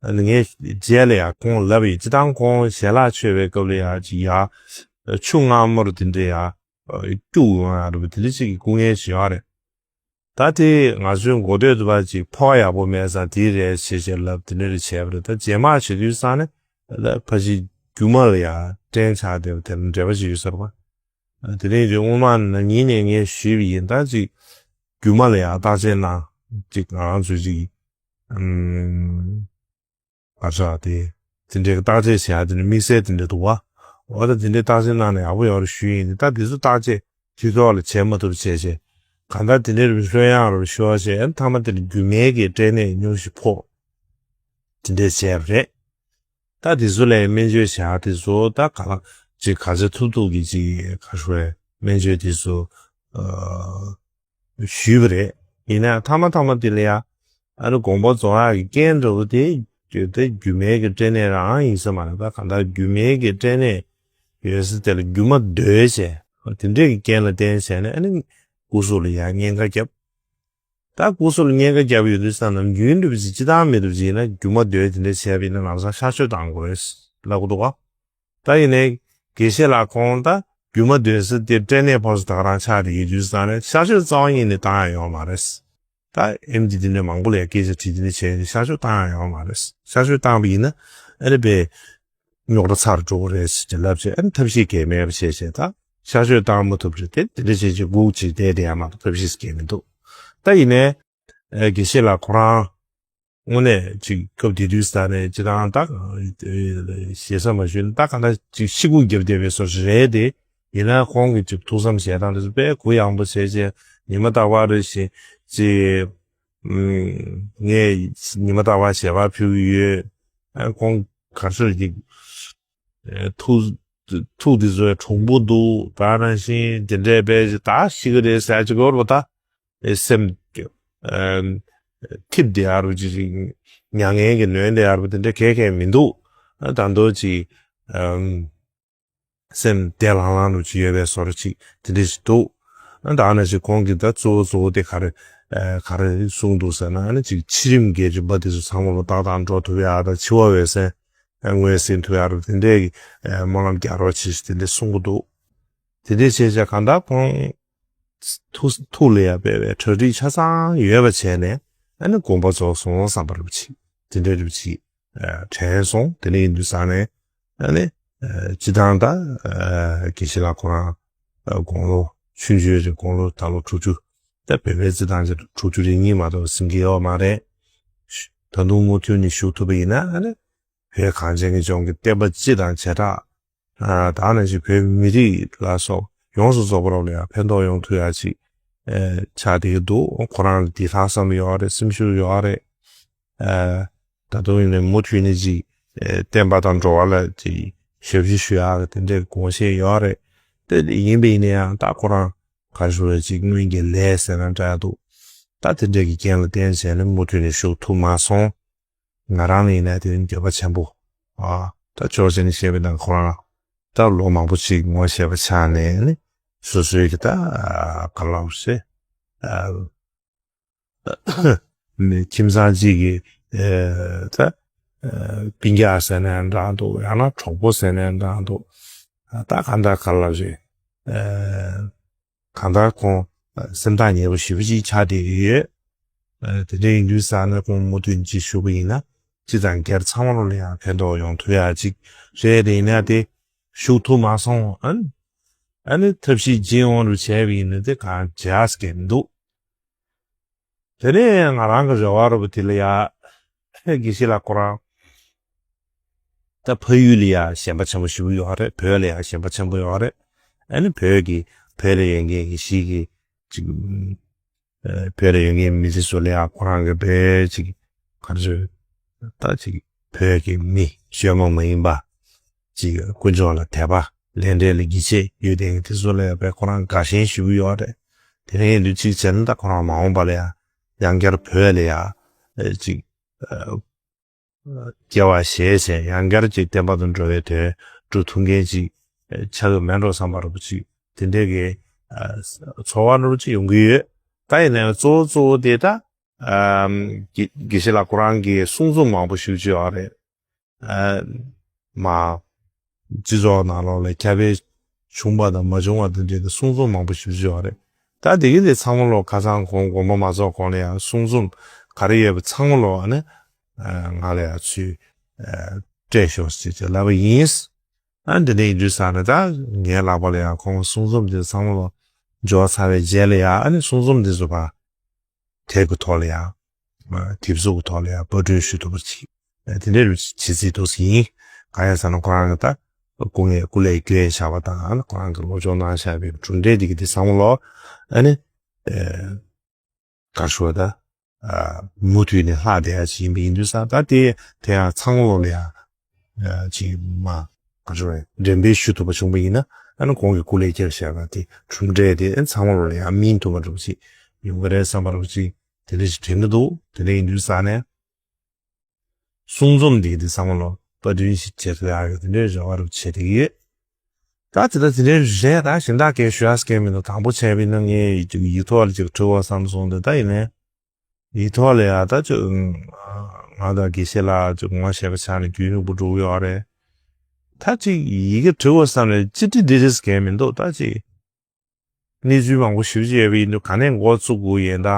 ངས་རྗེས་ལ་ཡང་ཁོང་ལབ་ཡིན། སྤྱིར་བཏང་ཁོང་ཞལ་ལག་མཆོད་པའི་སྐབས་ལ་ཡང་ཅིག་ཡ་ཆུ་མངར་མོ་རུ་དེ་འདྲ་ཡ་སྐྱུག་ཡོང་ཡ་རུ་དེ་འདྲ་ཅིག་གི་སྐུ་ངལ་ཞིག་ཡོད་རེད། ད་དེ་ང་ཚོའི་མགོ་ཐོད་དུ་བ་ཅིག་ཕོ་བ་ཡག་པོ་མེད་ཙང་དེ་རེད་ཞེས་བྱས་ལབ་དེ་འདྲ་རེ་བྱས་པ་རེད། ད་རྗེས་མ་བྱེད་དུས་ཙང་ནས་ད་ཕ་གཞིས་རྒྱུ་མ་ལ་ཡང་སྐྲན་ཆགས་བསྡད་པ་དེ་ལ་འབྲེལ་བ་ཅིག་ཡོད་ས་རེད་པ། དེ་རིང་དེ་སྔོན་མ་ན་ནིང་ནས་ངས་ཞུས་པ་ཡིན། ད་ཅིག་རྒྱུ་མ་ལ་ཡང་བརྟག་དཔྱད་གནང་ཅིག་ང་རང་ཚོས་ཅིག་ཨམ། བར་ཆགས་ཏེ། དེ་འདྲའི་བརྟག་དཔྱད་བྱེད་ཡག་དེ་འདྲ་དམིགས་བསལ་དེ་འདྲ་འདུག་བ། འོ་ད་དེ་འདྲའི་བརྟག་དཔྱད་གནང་ན་ཡག་པོ་ཡོད་རེད་ཞུས་ཡིན། ད་དེ་ཚོ་བརྟག་དཔྱད་དུས་ཐོག་ལ་བྱེད་མ་ཐུབ་བྱས་བྱས། གང་ལྟར་དེ་འདྲའི་ལྷོད་ཡངས་རུ་ཤོར་བྱས་མཐའ་མ་དེ་ནི་རྒྱུ་མའི་གི་སྐྲན་ནད་སྙུང་གཞི་ཕོག་དེ་འདྲས་བྱས་པ་རེད། ད་དེ་ཚོ་ལ་སྨན་བཅོས་བྱེད་ཡག་དེ་ཚོ་ད་ག་ལ་ཅིག་ག་ཚོད་ཐུབ་ཐུབ་ཀྱི་ཅིག་ག་ཞུ་བའི་སྨན་བཅོས་དེ་ཚོ་ཨ། ཞུས་པ་རེད། ཡིན་ན་ཡང་མཐའ་མ་མཐའ་མ་དེ་ལ་ཡ་ཨ་ནི་དགོངས་པ་རྫོགས་ཡག་གི་རྐྱེན་འདྲ་བོ་དེ་ དེ་སྒྱུ་མའི་གི་སྐྲན་ནད་རང་ཡིན་ས་མ་རེད། ད་གང་ལྟར་སྒྱུ་མའི་གི་སྐྲན་ནད་ཡོད་ས་དེ་ལ་སྒྱུ་མ་འདོད་བྱས། དེ་འདྲས་ཀྱི་རྐྱེན་ལ་བརྟེན་བྱས་ནས་ཨ་ནི་སྐུ་གཟུགས་ལ་ཡང་གཉན་ཁ་བརྒྱབ། ད་སྐུ་གཟུགས་ལ་གཉན་ཁ་བརྒྱབ་ཡོད་དུས་ཙམ་ནམ་རྒྱུན་འགྲུབ་ཅིག་སྤྱི་བཏང་མི་འགྲུབ་ཅིག་ཡིན་ན་སྒྱུ་མ་འདོད་དེ་འདྲས་བྱས་པ་ཡིན་ན་ལམ་སང་གཤག་བཅོས་བཏང་དགོས་ལབ་གི་འདུག་ག་ད་ཡིན་ནའི་དགེ་བཤེས་ལགས་ཁོང་ད་སྒྱུ་མ་འདོད་ས་དེ་སྐྲན་ནད་ཕོག་ས་ད་ག་རང་ཆགས་བསྡད་ཡོད་དུས་ཙང་ནས་གཤག་བཅོས་རྩ་བ་ཉིད་ནས་བཏང་ཡ་ཡོད་མ་རེད། ད་ཨེམ་ཆི་དེ་འདྲ་མང་པོ་ལ་ཡ་སྐད་ཆ་དྲིས་དེ་འདྲ་བྱས་ནས་གཤག་བཅོས་བཏང་ཡ་ཡོད་མ་རེད། གཤག་བཅོས་བཏང་བ་ཡིན་ན་ཨ་ནི་པའི་རྙོག་དྲ་ཚ་རུ་འགྲོ་གི་རེད་ཟེར་གྱི་ལབ་བྱས་ཨ་ནི་ཐབས་ཤེས་གལ་མེད་པ་བྱས་བྱས་ད་གཤག་བཅོས་བཏང་མ་ཐུབ་རེད། དེ་དེ་འདྲ་བྱས་བྱས་སྒུག་ཅིག་བསྡད་བསྡད་ཡ་མ་གཏོགས་ཐབས་ཤེས་གལ་མི་འདུག་ད་ཡིན་ནའི་ཨ་དགེ་བཤེས་ལགས་ཁོ་རང་དངོས་གནས་ཅིག་སྐབས་དེ་དུས་ས་ནས་སྤྱི་བཏང་ད་ཞེ་ས་མ་ཞུས་ན་ད་ག་འདྲ་ཅིག་ཤི་སྒུག་བརྒྱབ་བསྡད་པའི་བཟོ་ཞིག་རེད་དེ། ཡིན་ན་ཁོང་གི་ཅིག་ཐུགས་བསམ་བཞེས་སྟངས་དེ་ཚོ་དཔེ་གུ་ཡངས་པོ་བྱས་བྱས་ཉི་མ་རྟག་པར་རེ་བཞིན་ཅིག་ངས་ཉི་མ་རྟག་པར་ཞལ་པར་ཕུལ་གྱི་ཡོད། ཁོང་ག་ཚོད་ཅིག་ཐུགས་ཐུགས་དེ་ཚོའི་གྲུང་པོ་འདུག་ད་ནང་བཞིན་དེ་འདྲས་དཔེ་ད་ཤི་གི་རེད་ཟེར་ཅིག་ཡོད་རེད་པ། ད་སེམས་ཐིབས་དེ་ཡར་རུ་ཅིག་མྱ་ངན་གྱི་ནོན་དེ་ཡར་རུ་དེ་འདྲ་གས་གས་མི་འདུག་ད་མདོ་ཅིག་སེམས་བདེ་ལྷང་ལྷང་རུ་ཅིག་ཡོད་པའི་བཟོ་འདྲ་ཅིག་དེ་འདྲ་ཞིག་འདུག་ད་ནང་བཞིན་ཁོང་གིས་ད་གཙོ་བོ་གཙོ་བོ་དེ་ག་རེ་ག་རེ་གསུངས་འདུག་ཟེར་ན་ཨ་ནི་ཅིག་འཆི་རིམ་གྱི་རིམ་པ་དེ་ཚོ་ཚང་མ་ལ་ཏག་ཏག་འགྲོ་ཐུབ་ཡག་དང་འཆི་བ་འོད་གསལ་ངོས་ཟིན་ཐུབ་ཡག་རུ་དེ་འདྲའི་སྨོན་ལམ་རྒྱག་རོགས་བྱེད་ཞེས་དེ་འདྲ་གསུང་གི་འདུག་དེ་འདྲའི་བྱས་བྱས་གང་ལྟར་ཁོང་ཐུགས་ཐུགས་ལ་ཡ་དཔེ་བའི་གྲ་སྒྲིག་ཆ་ཚང་ཡོད་པ་བྱས་ནས་ཨ་ནི་དགོངས་པ་རྫོགས་སོང་བསམ་པ་རེ་བ་ཅིག་དེ་འདྲའི་རེ་བ་ཅིག་དྲན་སོང་། དེ་འདྲ་ཡིན་དུས་ཙང་ནས་ཨ་ནི་སྤྱི་བཏང་ད་དགེ་བཤེས་ལགས་ཁོ་རང་དགུང་ལོ་ཆུང་ཆུང་རེད། དགུང་ལོ་ད་ལོ་དྲུག་ཅུ་ད་བོད་པའི་རྩིས་ཐང་ཅིག་དྲུག་ཅུ་རེ་གཉིས་མ་གཏོགས་ཟིན་གྱི་ཡོད་མ་རེད། ད་དུང་མུ་མཐུད་ནས་བཞུགས་ཐུབ་པ་ཡིན་ན་ཨ་ནི་བོད་གངས་ཅན་གྱི་ལྗོངས་ཀྱི་བསྟན་པ་སྤྱི་དང་བྱེ་བྲག་ད་ནང་བཞིན་བོད་མི་རིགས་ལ་སོགས་ཡོངས་སུ་རྫོགས་པ་རབ་ལ་ཡང་ཕན་ཐོགས་ཡོང་ཐུབ་ཡ་ཅིག་ཆགས་བསྡད་ཀྱི་འདུག་ཁོ་རང་ལ་འདི་ལྷག་བསམ་ཡོད་རེད། སེམས་ཤུགས་ཡོད་རེད། ད་དུང་ཡིན་ནའི་མུ་མཐུད་ནས་ཅིག་བསྟན་པ་དང་འགྲོ་བ་ལ་ཅིག་ཞབས་ཕྱི་ཞུ་ཡག་དེ་འདྲའི་དགོངས་བཞེས་ཡོད་རེད། དེ་ཡིན་པ་ཡིན་ན་ཡང་ད་ཁོ་རང་ག་རེ་ཞུ་རེད་ཅིག་སྔོན་གྱི་ལས་ཟེར་ན་འདྲ་འདུག་ད་དེ་འདྲའི་གི་རྐྱེན་ལ་བརྟེན་བྱས་ནས་མུ་མཐུད་ནས་བཞུགས་ཐུབ་མ་སོང་། ང་རང་ལ་ཡིན་ན་དེ་ནི་འགྱོད་པ་ཆེན་པོ། ཨ་ད་ཕྱོགས་གཅིག་ནས་བཤད་པ་ཡིན་ན་ཁོ་རང་ད་ལོ་མང་པོ་ཅིག་ངོ་ཤེས་པ་ཆགས་ནས་ནི་སོ་སོའི་གི་ད་ག་ལབ་སེ་ཨ་ཁྱིམ་ཚང་གཅིག་གི་ཨ་ད་ཨ་སྤུན་ཀྱག་ཟེར་ནའང་འདྲ་འདུག་ཡང་ན་གྲོགས་པོ་ཟེར་ནའང་འདྲ་འདུག་ད་གང་ལྟར་ག་ལབ་རེད། ཨ་གང་ལྟར་ཁོང་སེམས་ཐག་ཉེ་པོ་ཞེ་པོ་ཅིག་ཆགས་བསྡད་ཀྱི་ཡོད། དེ་འདྲ་ཡིན་དུས་ཙང་ནས་ཁོང་མུ་མཐུད་ཅིག་བཞུགས་པ་ཡིན་ན་སྤྱི་དང་སྒེར་ཚང་མ་ལ་ཡང་ཕན་ཐོགས་ཡོང་ཐུབ་ཡ་ཅིག་རེད། དེ་ཡིན་ན་དེ་བཞུགས་ཐུབ་མ་སོང་། ཨ་ནི་ཨ་ནི་ཐབས་ཤེས་བརྗེད་འོང་རུ་བྱས་པ་ཡིན་ན་དེ་གང་བྱ་ས་གི་མི་འདུག་དེ་ནས་ང་རང་གི་རེ་བ་རུ་བ་དེ་ལ་ཡ་དགེ་བཤེས་ལགས་ཁོ་རང་ད་ཕ་ཡུལ་ལ་ཡ་ཞེན་པ་ཆེན་པོ་ཞེ་པོ་ཡོད་རེད། བོད་ལ་ཡ་ཞེན་པ་ཆེན་པོ་ཡོད་རེད། ཨ་ནི་བོད་ཀྱི་བོད་ལ་ཡོད་མཁན་གྱི་གཞིས་ཀྱི་ཅིག་ཨ་བོད་ལ་ཡོད་མཁན་མི་སེར་ཚོ་ལ་ཡ་ཁོ་རང་གི་བོད་ཅིག་ག་རེ་ཟེར་ད་ཅིག་བོད་ཀྱི་མི་བཅོས་མ་མ་ཡིན་པ་ཅིག་དཀོན་མཆོག་ལ་དད་པ་ལས་འབྲས་ལ་དགེ་བཤེས་ཡོད་དེ་དེ་ཚོ་ལ་ཡ་བོད་ཁོ་རང་དགའ་ཞེན་ཞེ་པོ་ཡོད་རེད། དེ་ནས་ཡིན་དུས་ཅིག་བྱས་ན་ད་ཁོ་རང་མ་འོངས་པ་ལ་ཡ་ཡང་བསྐྱར་བོད་ལ་ཡ་ཅིག་སྐྱེ་བ་བཞེས་བྱས་ཡང་བསྐྱར་ཅིག་བསྟན་པ་དང་འགྲོ་བའི་དོན་སྒྲུབ་ཐུབ་མཁན་ཅིག་ཆགས་ཀྱི་མེད་འགྲོ་བསམ་པ་རུ་ཅིག་དེ་འདྲའི་གི་ཚོར་བ་འདྲ་ཅིག་ཡོང་གི་ཡོད། ད་ཡིན་ནའང་གཙོ་བོ་གཙོ་བོ་དེ་ད་དགེ་བཤེས་ལགས་ཁོ་རང་གི་གསུང་རྩོམ་མང་པོ་ཞེ་པོ་ཅིག་ཡོད་རེད། མ་སྤྱི་ཚོགས་ནང་ལོགས་ལ་ཁྱབ་སྤེལ་བྱུང་བ་དང་མ་བྱུང་བ་དང་འབྲེལ་ཏེ་གསུང་རྩོམ་མང་པོ་ཞེ་པོ་ཅིག་ཡོད་རེད། ད་དེ་གི་དེ་ཚང་མ་ལོ་ཁ་སང་གོང་དགོངས་པ་མ་རྫོགས་གོང་ལ་ཡང་གསུང་རྩོམ་ག་རེ་ཡོད་པ་ཚང་མ་ལོ་ཨ་ནི་ང་ལ་ཡང་ཚུར་སྤྲད་ཤོག་ཅེས་ཅེས་ལབ་པ་ཡིན། ཨ་འདི་འདྲ་ཡིན་དུས་ཙང་ནས་ད་ངའི་ལག་པ་ལ་ཡང་ཁོང་གསུང་རྩོམ་དེ་ཚང་མ་ལོ་འབྱོར་ཚར་བའི་རྗེས་ལ་ཡང་ཨ་ནི་གསུང་རྩོམ་དེ་ཚོ་ཕར་དེབ་ཀྱི་ཐོག་ལ་ཡང་དེབ་གཟུགས་ཀྱི་ཐོག་ལ་ཡང་པར་སྐྲུན་ཞུ་ཐུབ་པ་ཅིག་དེ་འདྲའི་རུ་བྱེད་རྩིས་འདུག་ཟིན། གང་ཡིན་ཟེར་ན་ཁོ་རང་གི་ད་སྐུ་ངལ་སྐུ་ལས་བསྐྱོན་བཞག་པ་དང་ཁོ་རང་གི་སློབ་སྦྱོང་གནང་བཞག་པའི་གྲུབ་འབྲས་དེ་གི་དེ་བསམ་བློ་ཨ་ནི་ག་ཞུ་བ་ད་མུ་མཐུད་ནས་ལྷག་བསྡད་ཡ་ཅིག་ཡིན་པ་ཡིན་དུས་ཙང་ད་དེ་དེ་ཡང་ཚང་མ་ལོ་ལ་ཡང་ཅིག་མ་ག་ཞུ་བ་འགྲེམས་སྤེལ་ཞུ་ཐུབ་པ་བྱུང་པ་ཡིན་ན་ཨ་ནི་ཁོང་གི་སྐུ་ལས་བསྐྱོན་བཞག་པ་དེ་གྲུབ་འབྲས་དེ་ཨ་ཚང་མ་ལོ་ལ་ཡང་སྨིན་ཐུབ་པ་འདྲ་པོ་ཅིག་ཡོང་གི་རེད་བསམ་པ་འདྲ་པོ་ཅིག་དེ་འདྲ་ཞིག་དྲན་གྱི་འདུག་དེ་འདྲ་ཡིན་དུས་ཙང་ནས། གསུང་རྩོམ་འདི་འདི་བསམ་བློ་པར་སྐྲུན་ཞིག་བྱེད་ཐུབ་ཡག་གི་དེ་འདྲའི་རེ་བ་རུ་བྱེད་ཀྱི་ཡོད། ད་དེ་ལྟ་དེ་འདྲའི་རེད། ད་གཞན་དག་གས་ཞུ་ཡག་སྐད་མི་འདུག་དང་པོ་བྱས་པ་ཡིན་ན་ངས་ཡིག་ཐོག་ལ་ཅིག་བྲི་དགོས་བསམ་སོང་། དེ་ད་ཡིན་ནའི་ཡིག་ཐོག་ལ་ཡ་ད་ཅིག་ང་དང་དགེ་བཤེས་ལགས་ཅིག་ངོ་ཤེས་པ་ཆགས་ནས་རྒྱུན་རིང་པོ་འགྲོ་གི་ཡོད་རེད། ད་ཅིག་ཡི་གེ་བྲི་དགོས་བསམ་ནས་ཅི་བྲིས་འདི་རེད་སྐད་མི་འདུག་ད་ཅིག་གནས་ཚུལ་མང་པོ་ཞེ་པོ་ཅིག་ཡོད་པ་ཡིན་དུས་ག་ནས་འགོ་བཙུགས་དགོས་ཡིན། ད་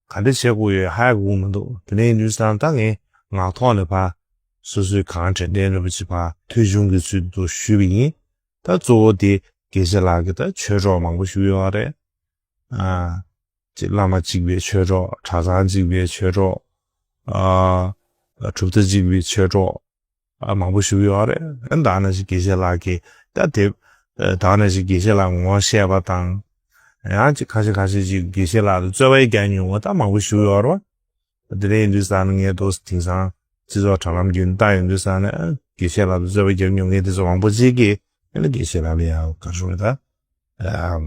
ག་འདྲ་བྱེད་དགོས་ཡོད་ཧ་གོ་མི་འདུག་དེ་ནས་ཡིན་དུས་ཙང་ད་ངས་ངག་ཐོག་ནས་ཕར་སོ་སོའི་གང་དྲན་རྟེན་རིན་པོ་ཆེ་ཕར་ཐོས་བྱུང་གི་ཚུལ་དུ་ཞུས་པ་ཡིན། ད་གཙོ་བོ་དེ་དགེ་བཤེས་ལགས་ཀྱིས་ད་ཆོས་གྲོགས་མང་པོ་ཞུས་ཡོད་རེད། ཨ། ཅིག་བླ་མ་གཅིག་པའི་ཆོས་གྲོགས། གྲྭ་ཚང་གཅིག་པའི་ཆོས་གྲོགས། ཨ། གྲུབ་མཐའ་གཅིག་པའི་ཆོས་གྲོགས། ཨ། མང་པོ་ཞུ་ཡོད་རེད། ཨ། ད་ནང་བཞིན་དགེ་བཤེས་ལགས་ཀྱིས་ད་དེ། ཨ། ད་ནང་བཞིན་དགེ་བཤེས་ལགས་ངོ་ཤེས་པ་དང་། ཡང་ཅིག་ཁ་ཤས་ཁ་ཤས་ཅིག་དགེ་བཤེས་ལགས་ལ་རྩོད་པ་རྒྱག་མྱོང་བ་ད་མང་པོ་ཞུ་ཡོད་རེད། དེ་འདྲ་ཡིན་དུས་ཙང་ངས་ཏོག་ཙམ་དེང་སང་སྤྱི་ཚོགས་དྲ་ལམ་བརྒྱུད་ནས་བལྟ་ཡོང་དུས་ཙང་ནས་དགེ་བཤེས་ལགས་ལ་རྩོད་པ་རྒྱག་མྱོང་མཁན་དེ་ཚོ་མང་པོ་ཅིག་གིས་ཨ་ནི་དགེ་བཤེས་ལགས་ལ་ཡང་ག་རེ་ཟེར་ད། ཨམ།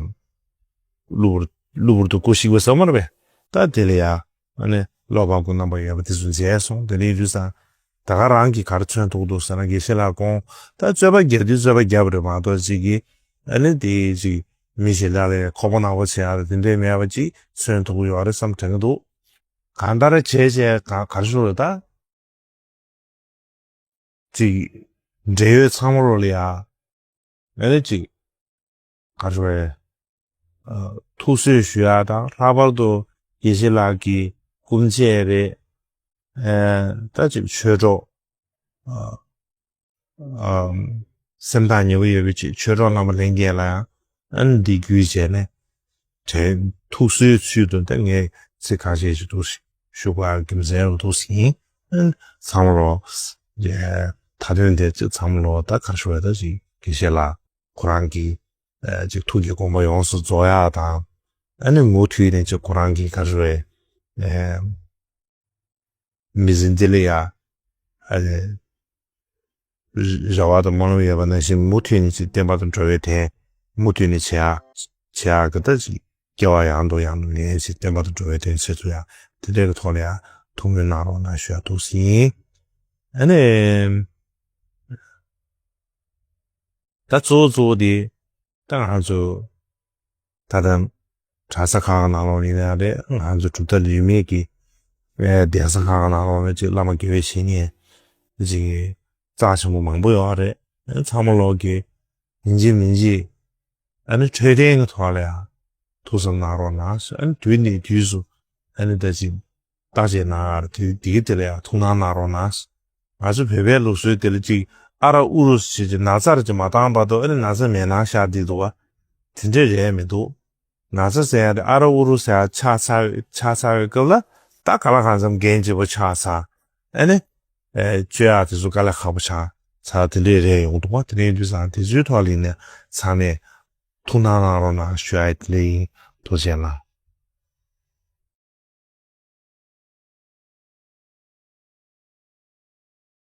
གློ་བུར་གློ་བུར་དུ་སྐུ་གཤེགས་པ་ཟེར་མ་རེད་པས། ད་དེ་ལ་ཡང་ཨ་ནི་བློ་ཕམ་གྱི་རྣམ་པ་ཡོད་པ་དེ་ཚོ་མཇལ་སོང་། དེ་འདྲ་ཡིན་དུས་ཙང་ད་ག་རང་གིས་ག་རེ་མཚོན་ཐུབ་འདུག་ཟེར་ན་དགེ་བཤེས་ལགས་ཁོང་ད་རྩོད་པ་རྒྱག་དུས་རྩོད་པ་རྒྱབ་པ་རེད་མ་གཏོགས་ཅིག་གིས་ཨ་ནི་དེ་ཅིག་མི་གཞན་དག་ལ་ཁོག་པ་ནག་པོ་བྱེད་ཡག་རེད་དེ་འདྲས་མེད་པ་ཅིག་མཚོན་ཐུབ་ཀྱི་ཡོད་རེད་བསམ་དྲན་གྱི་འདུག་གང་ལྟར་བྱས་བྱས་ག་ག་རེ་ཞུ་རེད་ད། ཅིག་འབྲེལ་ཡོད་ཚང་མ་ལོ་ལ་ཡ། ཨ་ནི་ཅིག་ག་རེ་ཞུ་རེད། ཨ། ཐུགས་གསོས་ཞུ་ཡག་དང་ལྷག་པར་དུ་དགེ་བཤེས་ལགས་ཀྱི་སྐུ་མཆེད་རེད། ཨ། ད་ཅིག་ཆོས་གྲོགས། ཨ། ཨམ། སེམས་ཐག་ཉེ་པོ་ཡོད་པའི་ཅིག་ཆོས་གྲོགས་རྣམ་པ་ལྷན་རྒྱས་ལ་ཡང་ཨ་ནི་འདི་བརྒྱུད་བྱས་ནས་དྲན་ཐུགས་གསོའི་ཚུལ་དུ་ད་ངས་ཚིག་ཁ་ཤས་ཤིག་འདུག་ཞུ་བ་རྒྱུ་མཚན་རུ་འདུག་ཟིན། ཨ་ནི་ཚང་མ་ལོ་ཡ་མཐའ་དོན་དེ་ཅིག་ཚང་མ་ལོ་ད་ག་རེ་ཞུ་བ་ད་ཅིག་དགེ་བཤེས་ལགས་ཁོ་རང་གི་ཨ་ཅིག་ཐུགས་ཀྱི་དགོངས་པ་ཡོངས་སུ་རྫོགས་ཡག་དང་། ཨ་ནི་མུ་མཐུད་ནས་ཅིག་ཁོ་རང་གི་ག་རེ་ཞུ་བའི་ཨ། མི་ཚེ་འདི་ལ་ཡ། ཨ་ནི། རེ་བ་དང་སྨོན་ལམ་ཡོད་པ་ནང་བཞིན་མུ་མཐུད་ནས་ཅིག་བསྟན་པ་དང་འགྲོ་བའི་དོན་མུ་མཐུད་ནས་བྱེད་ཡག་བྱེད་ཡག་གི་ད་ཅིག་སྐྱེ་བ་ཡང་དང་ཡང་དུ་ལེན་ཅིག་བསྟན་པ་དང་འགྲོ་བའི་དོན་བྱེད་ཐུབ་ཡག་དེ་འདྲའི་གི་ཐོག་ལ་ཡ་ཐུགས་སྨོན་གནང་རོགས་གནང་ཞུ་ཡག་འདུག་ཟིན། ཨ་ནི། ད་གཙོ་བོ་གཙོ་བོ་དེ་ད་ང་ཚོ་ད་ལྟ་གྲྭ་ས་ཁག་གི་ནང་ལོགས་ཡིན་ན་རེད། ང་ཚོ་གྲུབ་མཐའ་ལུས་མེད་ཀྱི་ཨེ་གདན་ས་ཁག་གི་ནང་ལོགས་ལ་ཅིག་བླ་མ་དགེ་བའི་བཤེས་གཉེན་ཅིག་རྩ་ཆེན་པོ་མང་པོ་ཡོད་རེད། ཚང་མ་ལོག་གི་ཡིན་གཅིག་མིན་གཅིག་ཨ་ནི་འཕྲོད་བསྟེན་གྱི་ཐོག་ལ་ཡང་ཐུགས་བསམ་གནང་རོགས་གནང་། ཨ་ནི་དུས་ནས་དུས་སུ་ཨ་ནི་ད་ཅིག་བརྟག་དཔྱད་གནང་ཡག་དེ་དེ་གི་དེ་ལ་ཡང་ཐུགས་སྣང་གནང་རོགས་གནང་། ང་ཚོ་བོད་པའི་ལུགས་སྲོལ་དེ་ལ་ཅིག་ཨ་ར་ཨུ་རུ་ཟེར་ཅིག་ན་ཚར་ཅིག་མ་བཏང་བར་དུ་ཨ་ནི་ན་ཚ་མེད་སྣང་ཤར་བསྡད་འདུག་བ། དེ་འདྲས་རེད་མི་འདུག་ན་ཚ་ཟེར་ཡག་དེ་ཨ་ར་ཨུ་རུ་ཟེར་ཡག་ཆགས་ཚར་ཆགས་ཚར་བའི་སྐབས་ལ་ད་ག་ལ་གང་འཚམ་འགན་ལྗིད་པོ་ཆགས་ཚར། ཨ་ནི་ཨེ་བཅོས་ཡག་དེ་ཚོ་དཀའ་ལས་ཁག་པོ་ཆགས་ཚར་དེ་འདྲས་རེད་ཡོང་འདུག་བ། དེ་འདྲས་ཡིན་དུས་ཙང་དེ་ཚོའི་ཐོག་ལ་ཡིན་ནའི་ཚང་མས་ཐུགས་སྣང་གནང་རོགས་གནང་ཞུ་ཡག་དེ་འདྲས་ཡིན། ཐུགས་རྗེ་གནང་།